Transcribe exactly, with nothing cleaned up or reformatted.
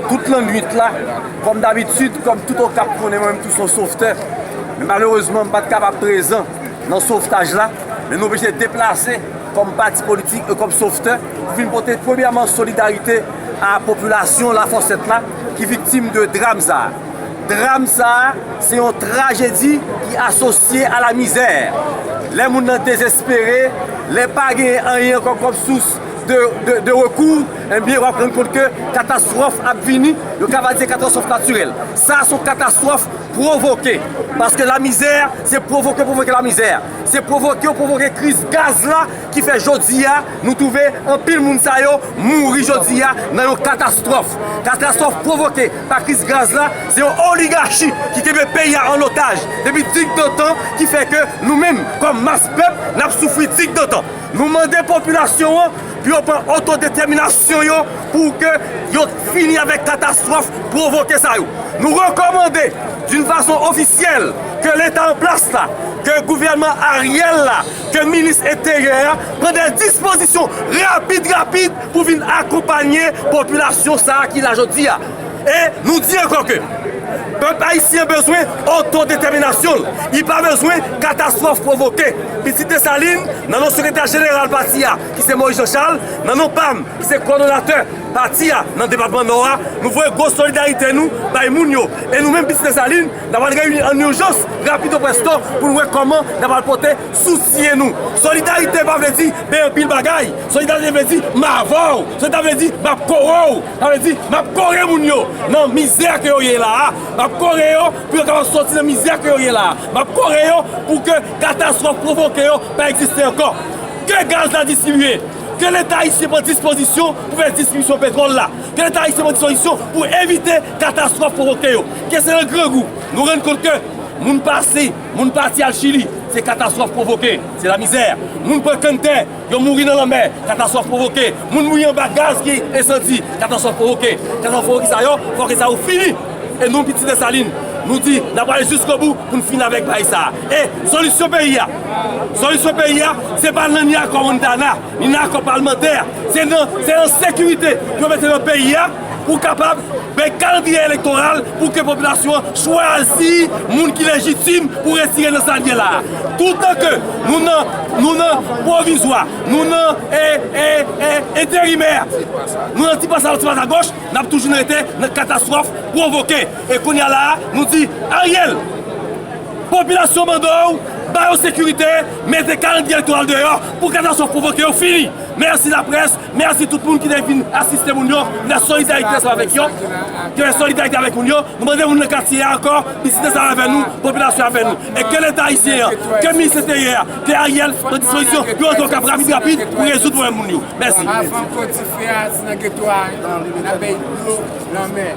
Tout lannwit la, kòm dabitid, kòm tout Okap konnen, mwen menm tou se yon sovtè. Men malerezman, m pa t kapab prezan nan sovtaj la, men nou oblije deplase kòm pati politik e kòm sovtè pou vin pote premyèman solidarite a popilasyon Lafòsèt la ki viktim de dram sa a. Dram sa a, se yon trajedi ki asosye a lamizè. Lè moun nan dezespere, lè pa gen anyen ankò kòm sous de, de, de rekou, ebyen, w ap rann kont ke katastwòf ap vini, yo ka va di se katastwòf natirèl. Sa a se yon katastwòf pwovoke. Paske lamizè, se pwovoke, pwovoke lamizè. Se pwovoke, yo pwovoke kriz gaz la, ki fè jodi a, nou twouve anpil moun sa yo mouri jodi a nan yon katastwòf. Katastwòf pwovoke pa kriz gaz la, se yon oligachi ki kenbe peyi a an otaj depi digdantan, ki fè ke nou menm, kòm mas pèp, n ap soufri digdantan. Nou mande popilasyon an pou yo pran otodetèminasyon yo pou ke yo fini avèk katastwòf pwovoke sa yo. Nou rekòmande, d'une façon officielle, ke Leta an plas la, ke gouvènman Ariel la, ke minis enteryè a pran de dispozisyon rapid, rapid pou vin akonpanye popilasyon sa a ki la jodi a. E nou di ankò ke pèp ayisyen bezwen otodetèminasyon l. Li pa bezwen katastwòf pwovoke. Pitit Desalin, nan non sekretè jeneral pati a, ki se Moïse Jean Charles, nan non pa m, ki se kowòdonatè pati a nan depatman Nò a, nou voye gwo solidarite nou bay moun yo. E nou menm, Pitit Desalin, n ap al reyini an ijans, rapido presto, pou n wè kòman n ap al pote soutyen nou. Solidarite pa vle di bay anpil bagay. Solidarite vle di m avè w. Solidarite vle di m ap kore w. Sa vle di, m ap kore moun yo nan mizè ke yo ye la a. M ap kore yo pou yo kapab soti nan mizè ke yo ye la a. M ap kore yo pou ke katastwòf pwovoke yo pa egziste ankò. Ke gaz la distribye. Ke Leta ayisyen pran dispozisyon pou fè distribisyon petwòl la. Ke Leta ayisyen pran dispozisyon pou evite katastwòf pwovoke yo. Ke se nan grangou nou rann kont ke moun pase, moun pati al Chili, se katastwòf pwovoke, se lamizè. Moun pran kanntè, yo mouri nan lanmè, katastwòf pwovoke. Moun mouri anba gaz ki esandi, katastwòf pwovoke. Katastwòf pwovoke sa yo, fò ke sa yo fini. E nou, Pitit Desalin, nou di, n ap ale jiskobou pou n fini avèk bagay sa a. E solisyon peyi a, solisyon peyi a, se pa nan ni akò Montana, ni nan akò palmantè. Se nan, se nan sekirite pou yo mete nan peyi a, pou kapab bay kalandriye elektoral, pou ke popilasyon an chwazi moun ki lejitim pou retire nan sa l ye la a. Toutan ke nou nan, nou nan pwovizwa, nou nan, e, e, e, enterimè, nou nan ti pas a dwat, ti pas a goch, n ap toujou rete nan katastwòf pwovoke. E kounye a la a, nou di, Ariel, popilasyon mande w, ba yo sekirite, mete kalandriye elektoral deyò pou katastwòf pwovoke yo fini. Mèsi laprès, mèsi tout moun ki te vin asiste moun yo, nan solidarite ansanm avèk yo, ke solidarite avèk moun yo. Nou mande moun nan katye a ankò, Pitit Desalin avè nou, popilasyon avè nou. E ke Leta ayisyen an, ke minis enteryè a, ke Ariel pran dispozisyon pou yo antre Okap rapid, rapid pou rezoud pwoblèm moun yo. Mèsi. Avan fè dife a, se nan geto a, nan peyi dlo, lanmè.